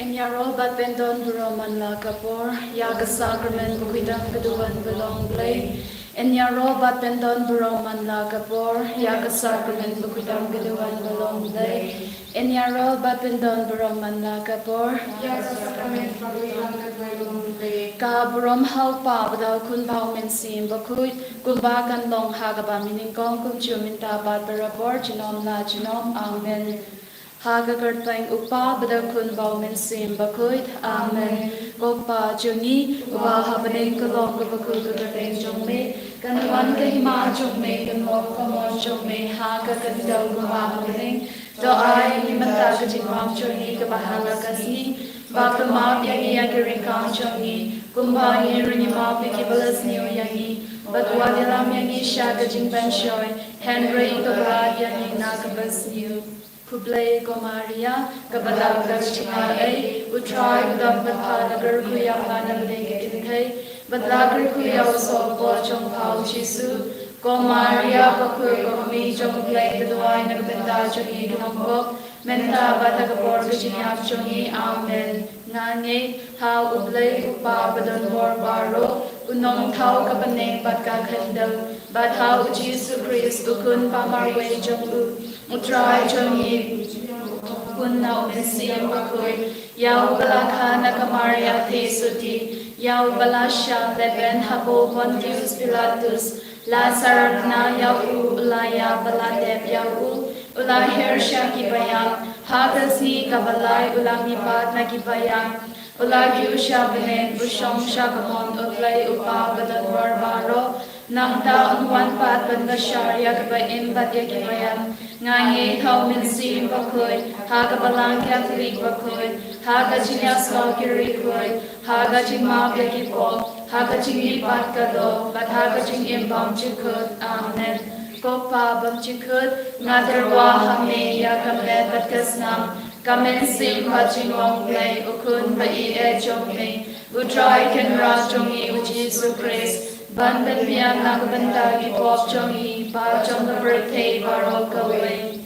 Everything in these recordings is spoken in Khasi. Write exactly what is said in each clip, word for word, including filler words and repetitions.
Ïaroh bad pyndon burom man la ka por ïa ka sakramen bakhuid tam ka duwan ba long Blei. Ïaroh bad pyndon burom man la ka por ïa ka sakramen bakhuid tam ka duwan ba long Blei. Ïaroh bad pyndon burom man la ka por ïa ka sakramen bakhuid tam ka duwan ba long Blei. Ka burom ha u Kpa bad ha u Khun bad ha u Mynsiem Bakhuid, kumba kan long ha kaba mynnyngkong, kumjuh mynta bad barabor, junom la junom. Amen. Ha ka kyrteng u Kpa bad u Khun bad u Mynsiem Bakhuid. Amen. Ko Kpa jong ngi uba ha bneng, ka long kaba kyrkhu ka kyrteng jong me, kan wan ka hima jong me, kan long ka mon jong me ha ka khyndew kumba ha bneng. To ai ngi mynta ka jingbam jong ngi kaba ha la ka sngi, bad to map ïa ngi ïa ki riewkam jong ngi, kumba ngi ruh ngi map ïa kiba la sniew ïa ngi, bad wat ïalam ïa ngi sha ka jingpynshoi, hynrei to pynlait ïa ngi na kaba sniew. Khublei ko Maria, kaba dap da ka jingai ei, u Trai u don bad pha. La kyrkhu ïa pha na bneng ki kynthei, bad la kyrkhu ïa u soh bor jong pha u Jisu. Ko Maria bakhuid, ko Kmie jong u Blei, to duwai na ka bynta jong ngi ki nongpop, mynta bad ha ka por ka jingïap jong ngi. Amen. Nga ngeit ha u Blei u Kpa badonbor baroh, u Nongthaw ka bneng bad ka khyndew, bad ha u Jisu Khrist u Khun ba marwei jong u, u Trai jong ngi, u Khun na u Mynsiem Bakhuid. Ïa uba la kha na ka Maria theisotti, ïa uba la shah lehbeiñ hapoh Pontius Pilatus, la saratna ïa u, u la ïap bad la tep ïa u, u la hiar sha kiba ïap, ha ka sngi kaba lai u la mihpat na kiba ïap, u la kiew sha bneng, u shong sha ka mon u Blei u Kpa badonbor baroh. Nangta un wan pat ban bishar ïa kiba im bad ïa kiba ïap. Nga ngeit ha u Mynsiem Bakhuid, ha ka Balang Katholik bakhuid, ha ka jingïasyllok ki riewkhuid, ha ka jingmap ïa ki pop, ha ka jingmihpat ka doh, bad ha ka jingim bymjukut. Amen. Ko Kpa bymjukut, nga tyrwa ha me ïa ka met bad ka snam, ka mynsiem bad jinglong Blei, u Khun ba ïeit jong me, u Trai Kynrad jong ngi u Jisu Khrist, ban pynbiang na ka bynta ki pop jong ngi bad jong ka pyrthei baroh kawei.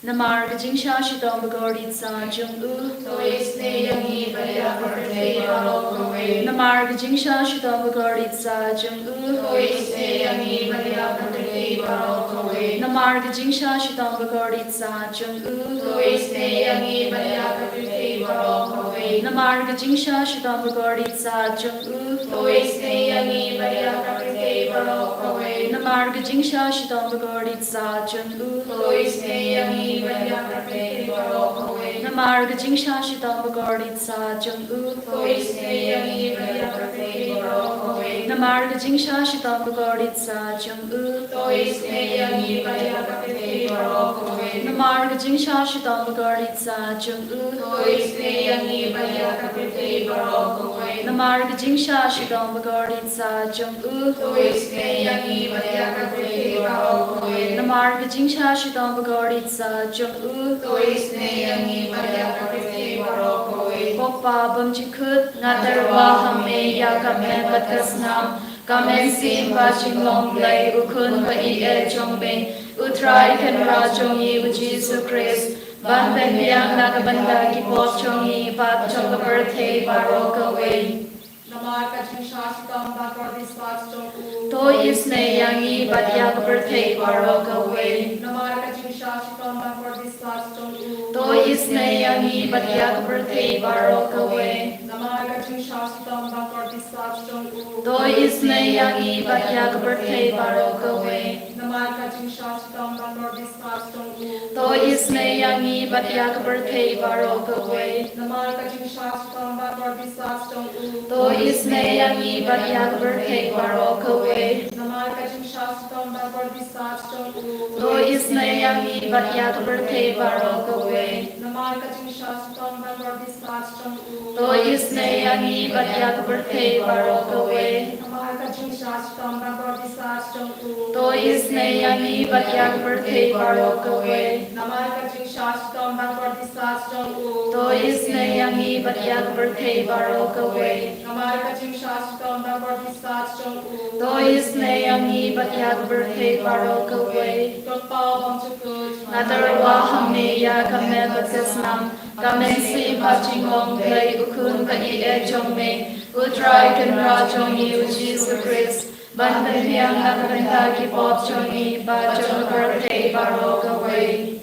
Namar ka jingshah shitom bakordit satia jong u, to isynei ïa ngi bad ïa ka pyrthei baroh kawei. Namar ka jingshah shitom bakordit satia jong u, to isynei ïa ngi bad ïa ka pyrthei baroh kawei. Namar ka jingshah shitom bakordit satia jong u, to isynei ïa ngi bad ïa ka pyrthei baroh kawei. Namar ka jingshah shitom bakordit satia jong u, to isynei ïa ngi bad ïa ka pyrthei baroh kawei. Namar ka jingshah shitom bakordit satia jong u, to isynei ïa ngi bad ïa ka pyrthei baroh kawei. Namar ka jingshah shitom bakordit satia jong u, to isynei ïa ngi bad ïa ka pyrthei baroh kawei. Namar ka jingshah shitom bakordit satia jong u, to isynei ïa ngi bad ïa ka pyrthei baroh kawei. Namar ka jingshah shitom bakordit satia jong u, to isynei ïa ngi bad ïa ka pyrthei baroh kawei. Namar ka jingshah shitom bakordit satia jong u, to isynei ïa ngi bad ïa ka pyrthei baroh kawei. Namar ka jingshah shitom bakordit satia jong u, to isynei ïa ngi bad ïa ka pyrthei baroh kawei. Ko Kpa bymjukut, nga tyrwa ha me ïa ka met bad ka snam, ka mynsiem bad jinglong Blei, u Khun ba ïeit jong me, u Trai Kynrad jong ngi u Jisu Khrist, ban pynbiang na ka bynta ki pop jong ngi bad jong ka pyrthei baroh kawei. Namar ka jingshah shitom bakordit satia jong u, to isynei ïa ngi bad ïa ka pyrthei baroh kawei. Namar ka jingshah shitom bakordit satia jong u, to isynei ïa ngi bad ïa ka pyrthei baroh kawei. Namar ka jingshah shitom bakordit satia jong u, to isynei ïa ngi bad ïa ka pyrthei baroh kawei. Namar ka jingshah shitom bakordit satia jong u, to isynei ïa ngi bad ïa ka pyrthei baroh kawei. Namar ka jingshah shitom bakordit satia jong u, to isynei ïa ngi bad ïa ka pyrthei baroh kawei. Namar ka jingshah shitom bakordit satia jong u, to isynei ïa ngi bad ïa ka pyrthei baroh kawei. Namar ka jingshah shitom bakordit satia jong u, to isynei ïa ngi bad ïa ka pyrthei baroh kawei. Namar ka jingshah Shitom ba kordit sha jong u. To isynei ïa ngi bad ïa ka pyrthei baroh kawei. Namar ka jingshah shitom ba kordit sha jong u. To isynei ïa ngi bad ïa ka pyrthei baroh kawei. Namar ka jingshah shitom ba kordit sha jong u. To isynei ïa ngi bad ïa ka pyrthei baroh kawei. Ko Kpa bymjukut. Nga tyrwa ha me ïa ka met bad ka snam, ka mynsiem bad jinglong Blei, u Khun ba ïeit jong me, U Trai Kynrad jong ngi U Jisu Khrist, ban pynbiang na ka bynta ki pop jong ngi bad jong ka pyrthei baroh kawei.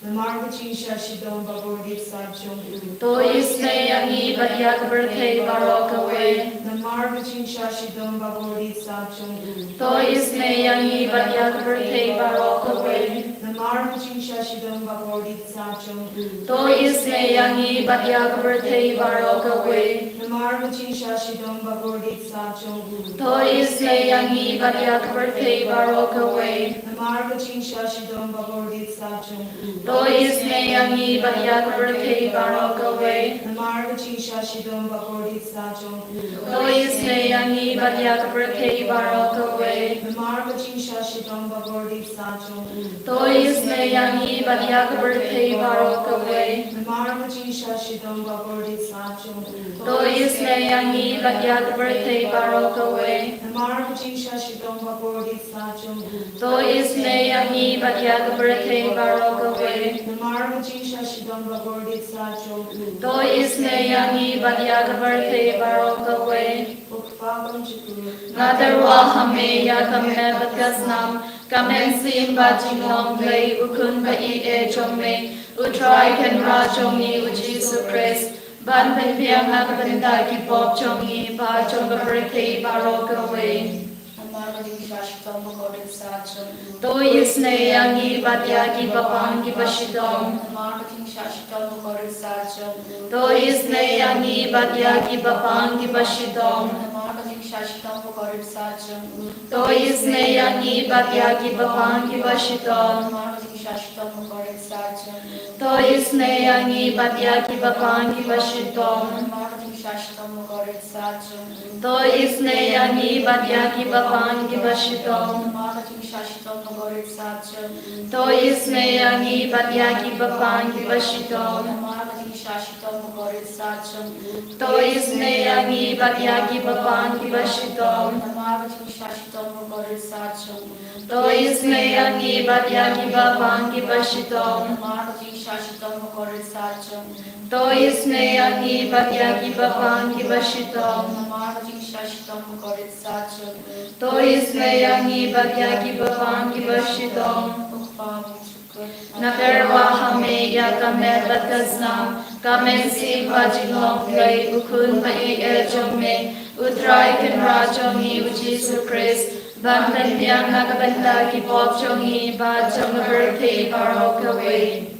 Namar ka jingshah shitom ba kordit sha jong u. To isynei ïa ngi bad ïa ka pyrthei baroh kawei. Namar ka jingshah shitom ba kordit sha jong u. To isynei ïa ngi bad ïa ka pyrthei baroh kawei. Namar ka jingshah shitom ba kordit sha jong u. To isynei ïa ngi bad ïa ka pyrthei baroh kawei. Namar ka jingshah shitom ba kordit sha jong u. To isynei ïa ngi bad ïa ka pyrthei baroh kawei. Namar ka jingshah shitom ba kordit sha jong u. To isynei ïa ngi bad ïa ka pyrthei baroh kawei. Namar ka jingshah shitom ba kordit sha jong u. To isynei ïa ngi bad ïa ka pyrthei baroh kawei. Namar ka jingshah shitom ba kordit sha jong u. To isynei ïa ngi bad ïa ka pyrthei baroh kawei. Namar ka jingshah shitom ba kordit sha jong u. To isynei ïa ngi bad ïa ka pyrthei baroh kawei. Namar ka jingshah shitom ba kordit sha jong u. To isynei ïa ngi bad ïa ka pyrthei baroh kawei. Namar ka jingshah shitom ba kordit sha jong u. To isynei ïa ngi bad ïa ka pyrthei baroh kawei. Ko Kpa bymjukut. Nga tyrwa ha me ïa ka met bad ka snam, ka mynsiem bad jinglong Blei, u Khun ba ïeit jong me, U Trai Kynrad jong ngi U Jisu Khrist, ban pynbiang na ka bynta ki pop jong ngi bad jong ka pyrthei baroh kawei. Namar ka jingshah shitom ba kordit sha jong u. To isynei ïa ngi bad ïa kiba pang kiba shitom. Namar ka jingshah shitom ba kordit sha jong u. To isynei ïa ngi bad ïa kiba pang kiba shitom. Namar ka jingshah shitom ba kordit sha jong u. To isynei ïa ngi bad ïa kiba pang kiba shitom. Namar ka jingshah shitom ba kordit sha jong u. To isynei ïa ngi bad ïa kiba pang kiba shitom. Namar ka jingshah shitom ba kordit sha jong u. To isynei ïa ngi bad ïa kiba pang kiba shitom. Namar ka jingshah shitom ba kordit sha jong u. To isynei ïa ngi bad ïa kiba pang kiba shitom. Namar ka jingshah shitom ba kordit sha jong u. To isynei ïa ngi bad ïa kiba pang kiba shitom. Namar ka jingshah shitom ba kordit sha jong u. To isynei ïa ngi bad ïa kiba pang kiba shitom. Namar ka jingshah shitom ba kordit sha jong u. To isynei ïa ngi bad ïa kiba pang kiba shitom. Namar ka jingshah shitom ba kordit sha jong u. To isynei ïa ngi bad ïa kiba pang kiba shitom. Ko Kpa bymjukut. Nga tyrwa ha me ïa ka met bad ka snam, ka mynsiem bad jinglong Blei, u Khun ba ïeit jong me, U Trai Kynrad jong ngi U Jisu Khrist, ban pynbiang na ka bynta ki pop jong ngi bad jong ka pyrthei baroh kawei.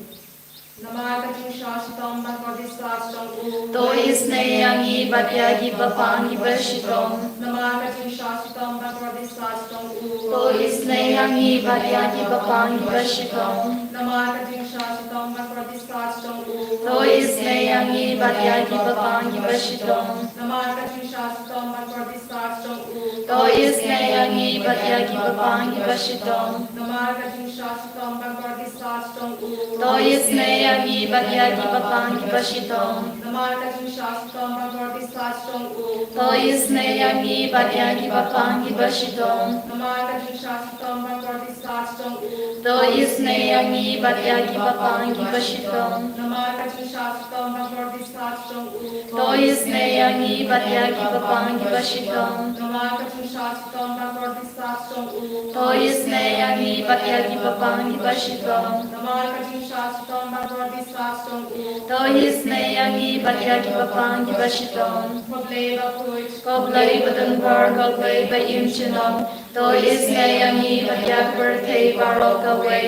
Namar ka jingshah shitom ba kordit sha jong u. To isynei ïa ngi bad ïa kiba pang kiba shitom. Namar ka jingshah shitom ba kordit sha jong u. To isynei ïa ngi bad ïa kiba pang kiba shitom. Namar ka jingshah shitom ba kordit sha jong u. To isynei ïa ngi bad ïa kiba pang kiba shitom. Namar ka jingshah shitom ba kordit sha jong u. To isynei ïa ngi bad ïa kiba pang kiba shitom. Namar ka jingshah shitom ba kordit sha jong u. To isynei ïa ngi bad ïa kiba pang kiba shitom. Namar ka jingshah shitom ba kordit sha jong u. To isynei ïa ngi bad ïa kiba pang kiba shitom. Namar ka jingshah shitom ba kordit sha jong u. To isynei ïa ngi bad ïa kiba pang kiba shitom. Namar ka jingshah shitom ba kordit sha jong u. To isynei ïa ngi bad ïa kiba pang kiba shitom. Namar ka jingshah shitom ba kordit sha jong u. To isynei ïa ngi bad ïa kiba pang kiba shitom. Namar ka jingshah shitom ba kordit sha jong u. To isynei ïa ngi bad ïa kiba pang kiba shitom. Ko Blei bakhuid. Ko Blei badonbor, ko Blei ba im junom. To isynei ïa ngi bad ïa ka pyrthei baroh kawei.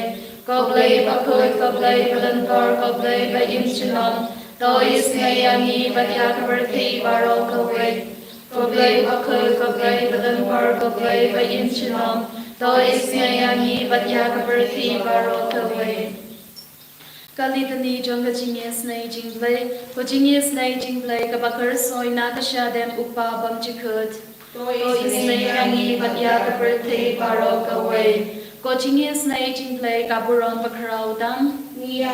Ko Blei bakhuid, ko Blei badonbor, ko Blei ba im junom. To isynei ïa ngi bad ïa ka pyrthei baroh kawei. Ko Blei bakhuid, ko Blei badonbor, ko Blei ba im junom. To isynei ïa ngi bad ïa ka pyrthei baroh kawei. Ka Litani jong ka jingisynei jong U Blei. Ko jingisynei jong U Blei kaba kyrshoi na ka shadem U Kpa bymjukut. To isynei ïa ngi bad ïa ka pyrthei baroh kawei. Ko jingïasynei jong U Blei ka burom bakhraw tam. Ngi ïa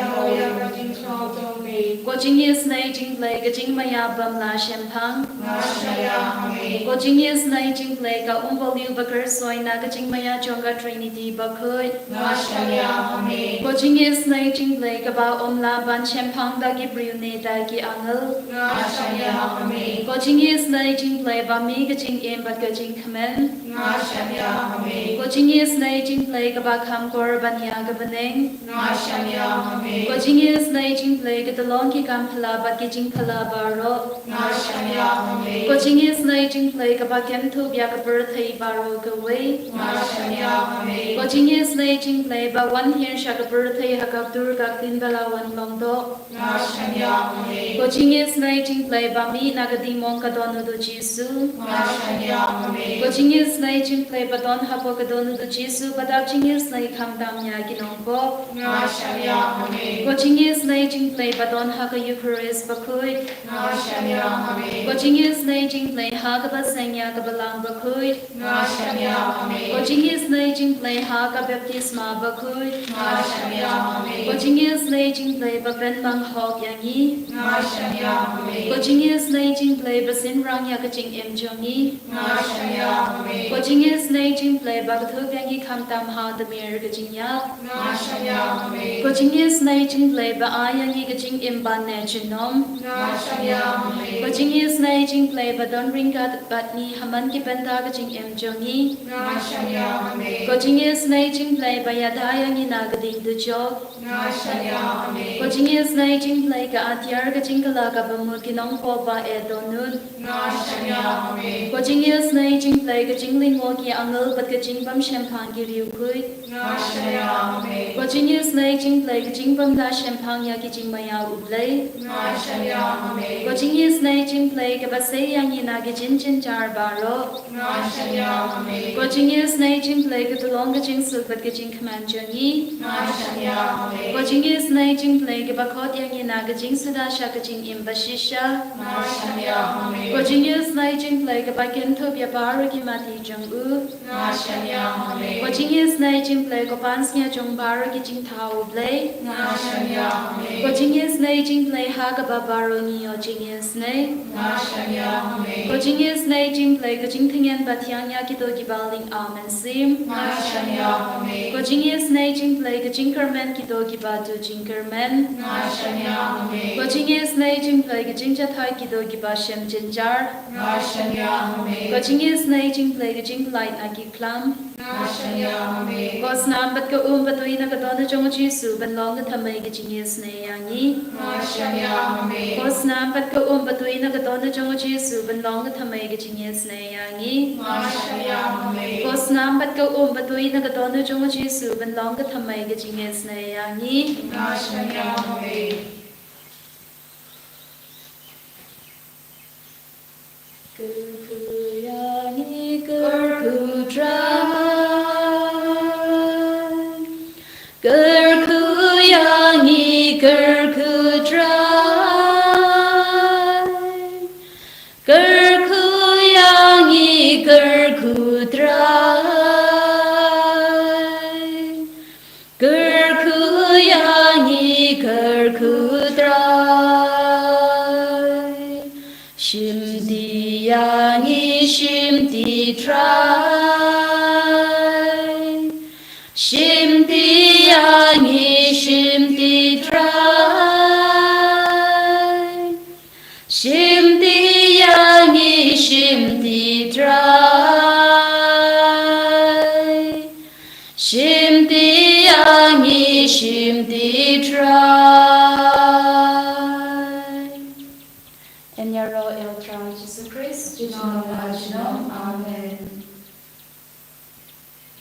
ka jingshong jong me. Ko jingïasynei jong U Blei ka jingmaïa bym lah shemphang. Nga shaniah ha me. Ko jingïasynei jong U Blei ka umpohliew bakhuid na ka jingmaïa jong ka Trinity bakhuid. Nga shaniah ha me. Ko jingïasynei jong U Blei kaba ym lah ban shemphang da ki briew ne da ki angel. Nga shaniah ha me. Ko jingïasynei jong U Blei ba mih ka jingim bad ka jingkmen. Nga shaniah ha me. Ko jingïasynei jong U Blei kaba kham kor ban ïa ka bneng. Nga shaniah ha me. Ko jingïasynei jong U Blei ka tyllong ki kam phylla bad ki jingphylla baroh. Nga shaniah ha me. Ko jingïasynei jong U Blei kaba kynthup ïa ka pyrthei baroh kawei. Nga shaniah ha me. Ko jingïasynei jong U Blei ba wan hiar sha ka pyrthei ha ka ktur ka ktien ba la wan long doh. Nga shaniah ha me. Ko jingïasynei jong U Blei ba mih na ka diengmong ka don u Jisu. Nga shaniah ha me. Ko jingïasynei jong U Blei ba don hapoh ka don u Jisu ba dap jingïasynei khamtam ïa ki nongpop. Nga shaniah ha me. Ko jingïasynei jong U Blei ba don ha ka Eukharist bakhuid. Nga shaniah ha me. Ko jingïasynei jong U Blei ha kaba seng ïa ka Balang bakhuid. Nga shaniah ha me. Ko jingïasynei jong U Blei ha ka baptisma bakhuid. Nga shaniah ha me. Ko jingïasynei jong U Blei ba pynbang hok ïa ngi. Nga shaniah ha me. Ko jingïasynei jong U Blei ba synran ïa ka jingim jong ngi. Nga shaniah ha me. Ko jingïasynei jong U Blei ba kynthup ïa ngi khamtam ha ka tmier ka jingïap. Nga shaniah ha me. Ko jingïasynei jong U Blei ba ai ïa ngi ka jingim ban neh junom. Nga shaniah ha me. Ko jingïasynei jong U Blei ba don ryngkat bad ngi ha man ki bynta ka jingim jong ngi. Nga shaniah ha me. Ko jingïasynei jong U Blei ba ïada ïa ngi na ka diengdujok. Nga shaniah ha me. Ko jingïasynei jong U Blei ka atiar ka jingkylla kaba mut ki nongpop ba eh dohnud. Nga shaniah ha me. Ko jingïasynei jong U Blei ka jinglyngngoh ki angel bad ka jingbymshemphang ki riewkhuid. Nga shaniah ha me. Ko jingïasynei jong U Blei ka jingbymlah shemphang ïa ki jingmaïa U Blei. Nga shaniah ha me. Ko jingïasynei jong U Blei kaba sei ïa ngi na ki jingjynjar baroh. Nga shaniah ha me. Ko jingïasynei jong U Blei ka tyllong ka jingsuk bad ka jingkmen jong ngi. Nga shaniah ha me. Ko jingïasynei jong U Blei kaba khot ïa ngi na ka jingsuda sha ka jingim bashisha. Nga shaniah ha me. Ko jingïasynei jong U Blei kaba kynthup ïa baroh ki mati jong u. Nga shaniah ha me. Ko jingïasynei jong U Blei ko pansngiat jong baroh ki jingthaw U Blei. Nga shaniah ha me. Ko jingïasynei jong U Blei ha kaba baroh ngi ïoh jingïasynei. Nga shaniah ha me. Ko jingïasynei jong U Blei ka jingtyngen ba thiang ïa kito kiba ling amen sim. Nga shaniah ha me. Ko jingïasynei jong U Blei ka jingkyrmen kito kiba tu jingkyrmen. Nga shaniah ha me. Ko jingïasynei jong U Blei ka jingjahthait kito kiba shem jynjar. Nga shaniah ha me. Ko jingïasynei jong U Blei ka jingpyllait na ki khlam. Nga shaniah ha me. Ko snam bad ka um ba tui na ka dohnud jong u Jisu ban long ka thymmei ka jingïasynei ïa ngi. Nga shaniah ha me. Ko snam bad ka um ba tui na ka dohnud jong u Jisu ban long ka thymmei ka jingïasynei ïa ngi. Nga shaniah ha me. Ko snam bad ka um ba tui na ka dohnud jong u Jisu ban long ka thymmei ka jingïasynei ïa ngi. Nga shaniah ha me. Kyrkhu ïa ngi kyrkhu Trai. Kyrkhu ïa ngi kyrkhu Trai. Kyrkhu ïa ngi kyrkhu Trai. Kyrkhu ïa ngi kyrkhu Trai. Shim ti ïa ngi shim ti Trai. Shim ti ïa ngi shim ti Trai. Shim ti ïa ngi shim ti Trai. Shim ti ïa ngi shim ti Trai. Yn ïaroh ïa u Trai Jisu Khrist. Junom la junom. Amen.